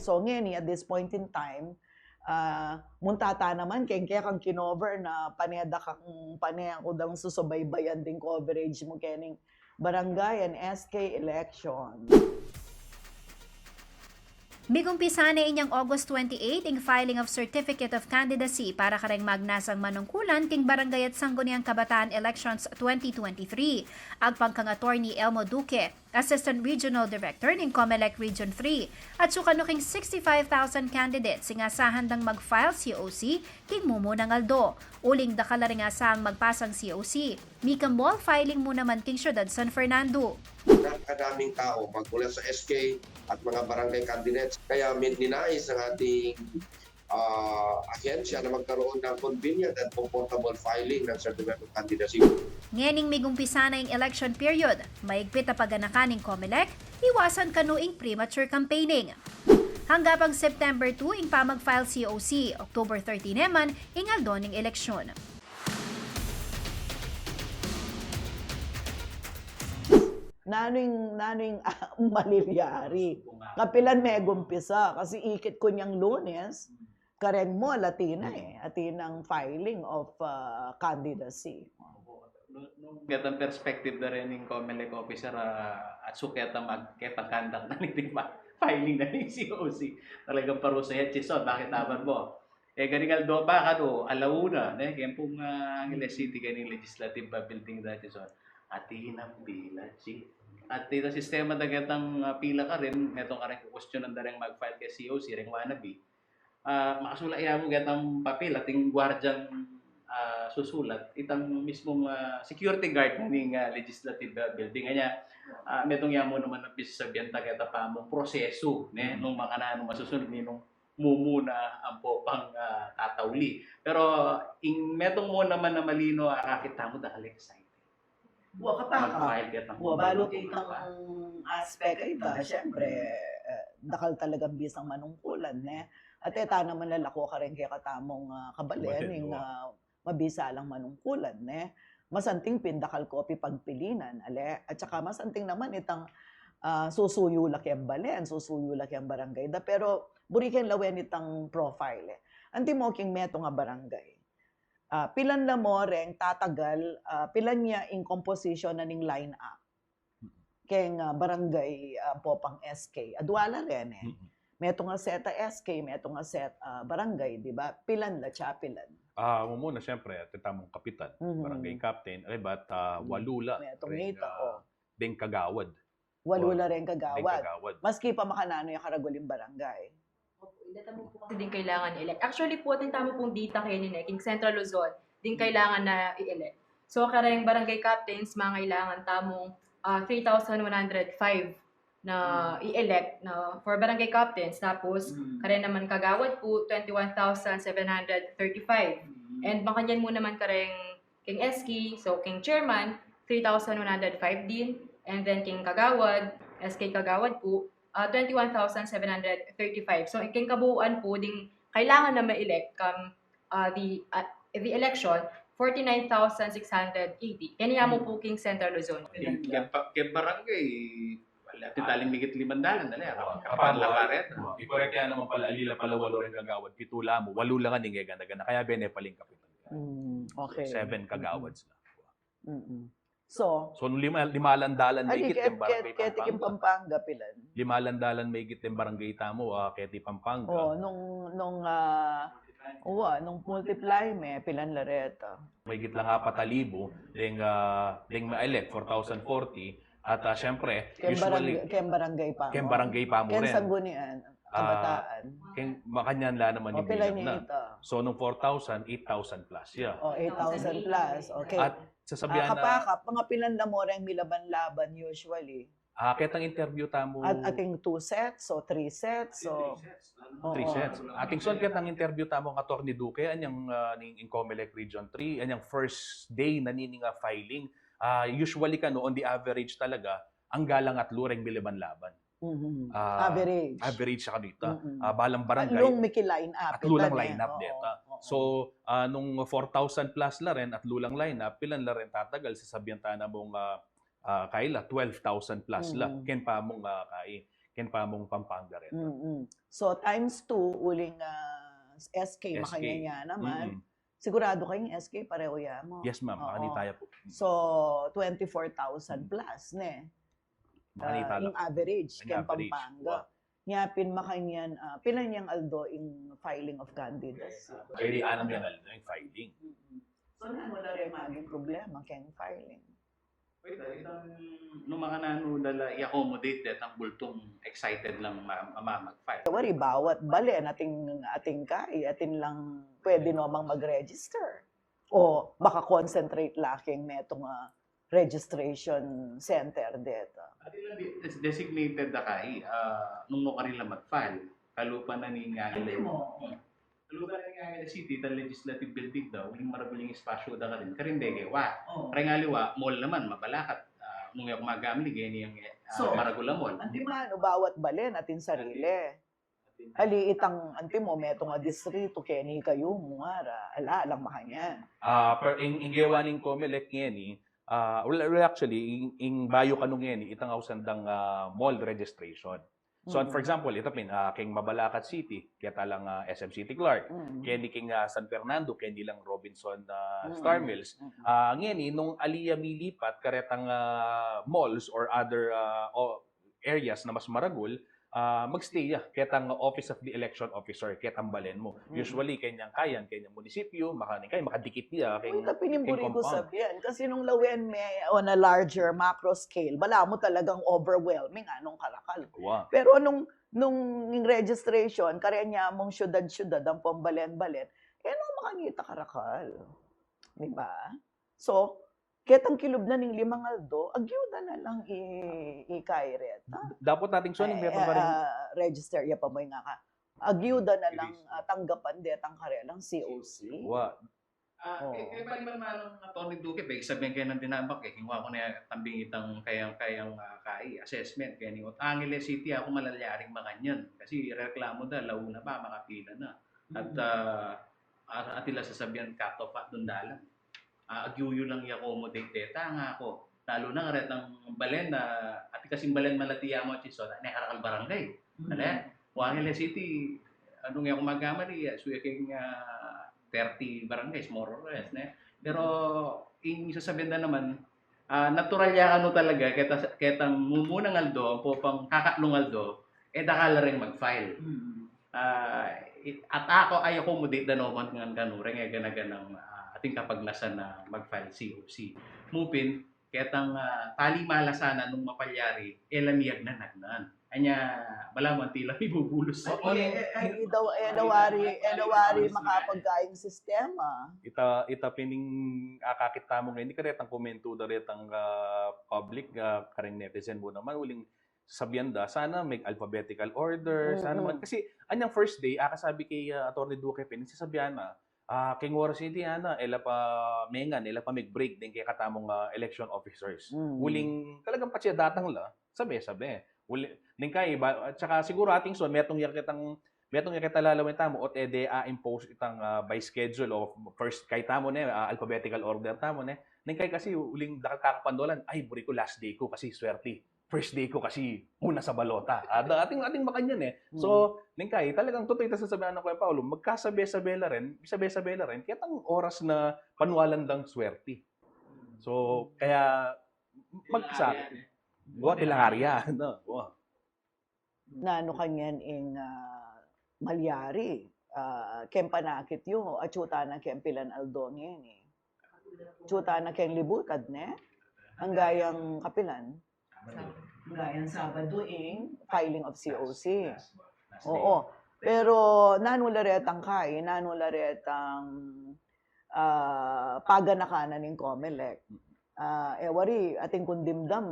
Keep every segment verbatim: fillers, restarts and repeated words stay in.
So, ngeni, at this point in time, ah, munta ta naman, keng kekang kinover na pane da kang, pane ku dang susubaybayan ding coverage mu kening barangay and S K election. Migumpisa ne inyang August twenty-eight ing filing of Certificate of Candidacy para kareng magnasang manungkulan king Barangay at Sangguniang Kabataan Elections twenty twenty-three. Agpang kang Attorney Elmo Duque, Assistant Regional Director ning Comelec Region three, at sukano king sixty-five thousand candidates ing asahan dang mag-file C O C king mumunang aldo. Uling dakal la ring asahang magpasang C O C. Mikambol filing mu naman king syudad San Fernando. Napakadaming tao magmula sa S K at mga barangay candidates. Kaya min- ninais ng ating ah, ahensya na magkaroon ng convenient and comfortable filing ng Certificate of Candidacy. Ngening migumpisa na ing election period, maigpit a paganakan ning Comelec, iwasan kanu ing premature campaigning. Hanggang pang September two ing pamag-file C O C, October thirty naman ing aldo ning eleksyon. Nanu ing, nanu ing, ah, malilyari? Kapilan megumpisa? Kasi ikit ku inyang Lunes, kareng mall, atin na e. Atin nang filing of, ah, candidacy. Nung, nung ketang perspective da rin ning Comelec officer, ah, at su ketang mag-, ketang conduct na ning pa-, filing na ning C O C. Talagang parusa yan, Chison, bakit aban mo? E, garing aldo pa kanu, ala una, ne, keng pung, ah, Angeles City, keng legislative, ah, building da, Chison. Atin nang pila, chi. At itang sistema da ketang, ah, pila karin, itang kareng kukwestiyonan da ring mag-file keng C O C, reng wannabe. Ah, makasula ya mu ketang papel, ating gwardyang, ah, susulat, itang mismung, ah, security guard na ning, ah, legislative, ah, building. Kanya, ah, metung ya mu naman a pisasabian ta keta pamung prosesu, ne, nung makananu masusunod, ninung mumuna ampo pang, ah, tatauli. Pero ing metung mu naman a malino, ah, akakit tamu dakal excited. Wa, kapaka. Mag-file ketang Wa, balu pamung kitang aspect a ita, syempre, eh, dakal talagang bisang manungkulan, ne? At e ta naman lalako kareng kekatamung, ah, kabalen, Kabalen, ing, wa. ah, mabisa lang manungkulan, ne? Masanting pin dakal kopi pagpilinan, ale? At saka masanting naman itang, ah, susuyu la keng balen, susuyu la keng barangay da, pero buri keng lawen itang profile, e. Antimo king metung a barangay, ah, pilan la mo reng tatagal, ah, pilan ya ing komposisyon na ning line-up keng, ah, barangay, ah, ampo pang S K? Adwa la rin, e. Mm-mm. Metung a set a S K, metung a set a barangay, di ba? Pilan la, tsa pilan? Ah, mumuna, siyempre, atin tamung kapitan, Mhm. barangay captain, ale, bat, ah, walu la Metung ring, ita, ah, o. ding kagawad. Walu Wa- la ring Ding kagawad. kagawad. Maski pa makananu ya karagul ing barangay. Opo, ida tamu po kasi ding kailangan i-elect. Actually po, atin tamu pung data keni, ne, king Central Luzon, ding kailangan na i-elect. So, kareng barangay captains, mangailangan tamung, ah, three thousand one hundred five na i-elect na for barangay captains. Tapos, kareng naman kagawad po, twenty-one thousand seven hundred thirty-five. And makanyan mu naman kareng king S K, so king chairman, three thousand one hundred five din. And then king kagawad, S K kagawad po, ah, twenty-one thousand seven hundred thirty-five. So king kabuuan po ding kailangan na ma-elect kam, ah, the, ah, the election, forty-nine thousand six hundred eighty. Keni ya mu po king Central Luzon. King, king, pa- king barangay, wala, atin taling migit limang dalan, dali, ah, Wa, kapag kapag la wa- karet. Wa, i-correct ya naman pala, ali la pala walu ring kagawad, pitu la mu, walu la nga ning e gana-gana, kaya bene pala ing kapitan. Mm, okay. Seven kagawads la. Mm-mm. So, So, nung lima, lima lang dalan ay, maigit ket, yung barangay ket, keti king Pampanga. Pampanga, pilan? Lima lang dalan maigit yung barangay tamu, ah, keti Pampanga. O, nung, nung, ah, wa, nung multiply me, pilan la reta? Maigit lang apat a libu, ding, ah, ding ma-elect, four thousand forty. At, ah, syempre, Ken usually, barangay, ken barangay pa. ken barangay pa mu Ken rin. Sanggunian, Ah, Kabataan. Ken, makanyan la naman O, yung pilan bilang ya na. ita? So, nung four thousand, eight thousand plus, yeah. O, eight thousand plus. Okay. At sasabihan Ah, na, kapaka, mga pilan la mo reng milaban-laban usually? ah, ketang interview tamu. At ating two sets o three sets o... Three Oo. sets. Ating son, ketang interview tamu kang Attorney Duque, anyang, ah, ning, ing Comelec Region three, anyang first day na nining, ah, filing. Ah, usually kanu, on the average talaga, angga lang atlu reng milaban-laban. Mhm. Ah, Average. Average sa kanita. Mm-mm. Ah, balang barangay, Atlu ring miki-line up. atlu lang Ita, ne? line up Oo, deta. oo. So, ah, nung four thousand plus la rin, atlu lang line up, pilan la rin tatagal, sasabihan ta na mung, ah, ah, kaila, twelve thousand plus la. Mhm. Ken pa mung, ah, kai. Ken pamung Pampanga rin. Mm-mm. So, times two, uling ah, S K, S K. Makanyan naman. Mm-mm. Sigurado kayong S K, pareho ya mo. Yes, ma'am. Oo. Makanyan tayo po. So, twenty-four thousand plus, ne? Makanyan Ah, tayo. Ing average, Ing ken average. Pampanga. Nya pin Makanyan, ah, pila niyang aldo ing filing of candidacy? Kaya anam yang aldo yung filing. Mm-mm. So, nanu la rin maging problema keng filing? Wait, ah, itang, nung makananu da la i-accommodate detang bultung excited lang ma, ma, mag-file. Wari, bawat balen, atin, atin ka, eh, atin lang pwede no mang mag-register. O maka-concentrate la keng metung a registration center deta. Atin lang di, is designated da kai, ah, nung no karela mag-file. Kalupa na ning, ah, Hindi mo. Kalupa na ning, ah, city, itang legislative building da, uling maragul ing espasyu da karin. Karin dege wa. Oh. Kareng aliwa, mall naman, mabalakat. Ah, nung e ku magkamali, geni yang, ah, So, maragul a mall. Anti manu, bawat balen, atin sarili. Ali itang, anti mo, metung a distrito, keni kayu, mungara, ala, alang Makanyan. Ah, per ing, ing gewa ning Comelec ngeni, ah, well, well, actually, ing, ing bayu kanu ngeni, itang ausan dang ah, mall registration. So, Mm. for example, ita pin, ah, keng Mabalacat City, keta lang ah, S M City Clark, Mm. keni keng ah, San Fernando, keni lang Robinson ah, Mm. Star Mills. Mm. Ah, ngeni, nung ali ya milipat karetang ah, malls or other ah, o, areas na mas maragul, ah, magstay ya ketang Office of the Election Officer, ketang balen mu. Mm. Usually, kenyang kayan, kenyang munisipyu, makaning kay, makadikit ya, Uy, keng, tapi ning keng buri ku compound. Sabian, kasi nung lawen me on a larger macro scale, bala mu talagang overwhelming, anong karakal. Wa. Pero nung, nung ing registration, karenya mung syudad-syudad, ampong balen-balen, e no makangita karakal. Di ba? So, ketang kilub na ning limang aldo, agyuda na lang i, i kaireta. Dapat nating son, Eh, metung pa rin. ah, register, ya pa mo nga ka. Agyuda na lang Register. ah, tanggapan detang karelang C O C. Wa. Ah, Oo. eh, eh, paliman manung Attorney Duque, be, sabian kaya nang dinabak, eh, kinuha ko na tambing itang kayang, kayang ah, kai, assessment, kaya ni Angeles City, aku malalyaring Makanyan. Kasi reklamo da, launa pa, makapila na. At, ah, at, at ila sasabian, cut off at dundalan. Ah, agyuyu lang i-accommodate deta, nga ku. Lalu na, karetang balen na, at kasing balen malati ya mo, Chison, ne, karakal barangay. Ale, Angeles City, nung e ku magkamali, ah, suya keng ah, thirty barangays, more or less, ne? Pero, ing sasabian da naman, ah, natural ya kanu talaga, keta, ketang mumunang aldo, ampong kakatlung aldo, e dakal la ring mag-file. Mm. Ah, i- at aku, i-accommodate da no man ngan kanu, reng e gana-ganang, ah, atin kapagnasan na mag-file C O C. Mu pin, ketang ah, tali mala sana nung mapalyari, e la miyagnan-agnan. Anya, balamu anti la mibubulus. E, e, e, e, daw, e, daw wari, e, daw wari makapagkaing sistema. Ita, ita pin ing akakit tamu ngeni, karetang komentu da retang ah, public, ah, kareng netizen mu naman, uling sabian da, sana may alphabetical order, sana Mm-mm. mag-, kasi anyang first day, akasabi kay ah, Attorney Duque pin, sasabian na, ah, keng oras iti, ana, e la pa mengan, e la pa mig-break deng kekatamung ah, election officers. Mm. Uling talagang patse datang la, sabe-sabe. Uli, neng kai, ba, at saka siguro atin son, metung ya ketang, metung ya keta lalawen tamu, ot e de a-impose itang ah, by schedule o first kai tamu ne, ah, alphabetical order tamu ne. Neng kai kasi uling dakal kakapandolan, ay, buri ku last day ku kasi swerte. First day ku kasi una sa balota. Ada, atin, atin Makanyan e. So, neng kai, talagang tutu ita sasabian na, Kuya Paolo, magkasabe-sabe la rin, sabe-sabe la rin, ketang oras na panwalan dang swerte. So, kaya, magsa, wa, ilang arya, no? Wa. Nanu kanyan ing ah, malyari, ah, keng panakit yu, atsu ta na keng pilan aldo ngeni. Atsu ta na keng libutad, ne? Anggang kapilan? Anggang Sabado ing filing of C O C. Oo. Pero nanu la retang kai, nanu la retang ah, paganaka na ning Comelec. Ah, e wari, atin kung dimdam,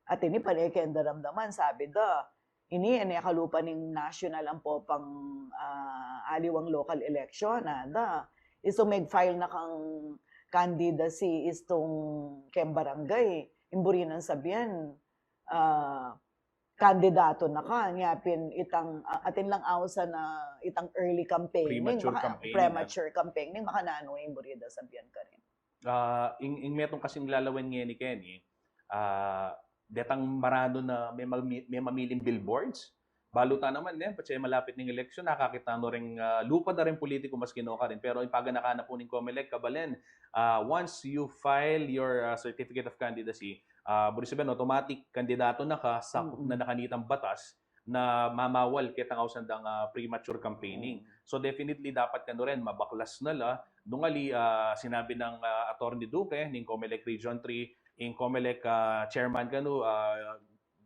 atin i pane keng daramdaman, sabi da, ini, e ne kalupa ning national ampo pang ah, aliwang local election, ada. Istung meg-file na kang candidacy istung keng barangay, ing buri nang sabian, ah, kandidato na ka, nya pin itang, ah, atin lang ausan na itang early campaigning, Premature maka-, campaigning, premature campaigning, makananu ing buri da sabian karin. Ah, ing, ing metung kasing lalawen ngeni keni, ah, detang maranu na me mami-, me mamiling billboards. Balu ta naman, ne, patse malapit ning eleksyon, nakakit na no ring, ah, lupad da ring politiku mas kinoka rin. Pero ing paganaka na pu ning Comelec, kabalen, ah, once you file your, ah, certificate of candidacy, ah, buri sabihin, automatic kandidatu na ka, sakup na na kanitang batas na mamawal ketang ausan dang, ah, premature campaigning. So definitely dapat kanu rin mabaklas na la. Nung ali, ah, sinabi nang, ah, Attorney Duque, ning Comelec Region three, ing Comelec, ah, chairman kanu, ah,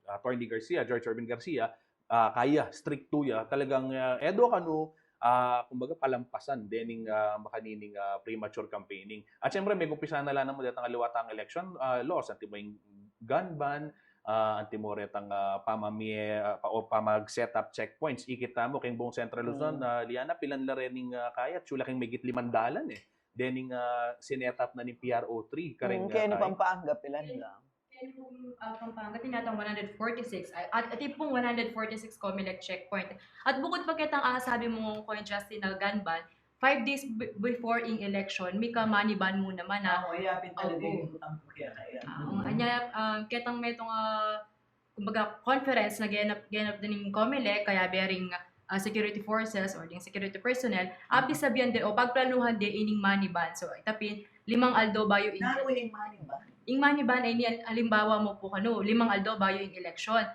Attorney Garcia, George Erwin Garcia, ah, kaya, stricto ya, talagang, ah, e do kanu, ah, kumbaga, palampasan dening, ah, makanining, ah, premature campaigning. At syempre, megumpisa na la naman detang aliwa tang election, ah, laws, antimo ing gun ban, ah, antimo retang, ah, pamamie, ah, pa, o pamag-set up checkpoints, ikit tamu, keng buung Central Luzon, ah, Liana, pilan la rening, ah, kaya, atsu la keng megit limang dalan, e. Dening, ah, sinet up na ning P R O three, kareng, Mm, ah, keni Pampanga, pilan la? Kaya pung, ah, Pampanga, tinatang one hundred forty-six. Ay, at, at pung one hundred forty-six Comelec checkpoint. At bukod pa ketang, ah, sabi mo, Kuya Justin, na gun ban, five days b-, before ing election, mika money ban mu naman, ah. Oo, yapin talaga Opo. Yung ang kaya kaya. Ah, anya, ah, ketang metung, ah, kumbaga, conference na genap, genap din ning Comelec, kaya bering, ah, security forces or ding security personnel, api sabian de o pagplanuhan de ining money ban. So, ita pin, limang aldo bayu ing Nanu yung money ban? Ing money ban ay ni, halimbawa mu pu kanu, limang aldo bayu ing eleksyon.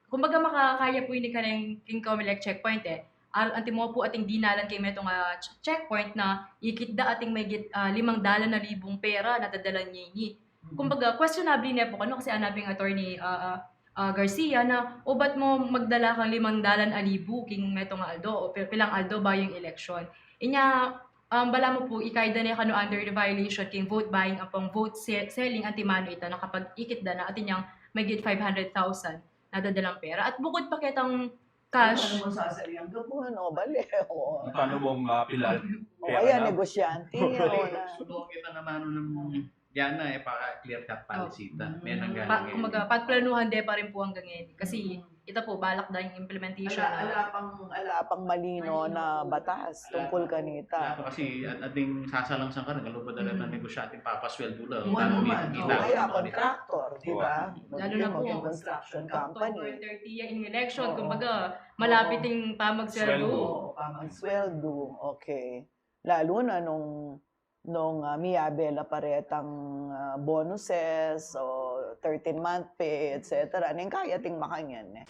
Kumbaga, makakaya pu ini kareng king Comelec checkpoint, e. Ar-, antimo pu ating dinalan keng metung, ah, ch-, checkpoint na ikit da ating megit, ah, limang dalan na libung pera na dadalan ne ini. Kumbaga, questionable ne pu kanu kasi anabi ning Attorney, ah, ah, ah, Garcia na, "O, ba't mu magdala kang limang dalan a libu king metung a aldo o pi-, pilang aldo bayu ing eleksyon?" Inya, um, balamu pu, ikaida ne kanu under the violation king vote buying ampong vote se-, selling antimanu ita na kapag ikit da na atin yang megit five hundred thousand na dadalang pera. At bukod pa ketang cash. Ano mo sasalihan ka po? Ano, bali. Oo. Paano mong, ah, pilan? O, pera ayan, na? Negosyante. Oo, na. Sulungan kita na mano ng Diana, e, para clear cut policy ita. Mm. May nanggaling. Pa-, kumbaga, pagplanuhan de pa rin po hanggang ngayon. Kasi, ita po, balak da yung implementation. Ala, ala pang, ala pang malino na batas tungkol kanita. Ala pa kasi, at, ating sasalang sangka, nagalupa talaga ng negosyante, papasweldo lang. Ano man, kita. Kaya contractor, di ba? Lalo na po, maging construction company. October thirty yan, in election. Oo. Kumbaga, malapit yung pamagsweldo. Oo, pamagsweldo. Okay. Lalo na nung, nung, ah, miyabe la pa retang, ah, bonuses o thirteen-month pay, et cetera. Neng kaya ting makanyan, e.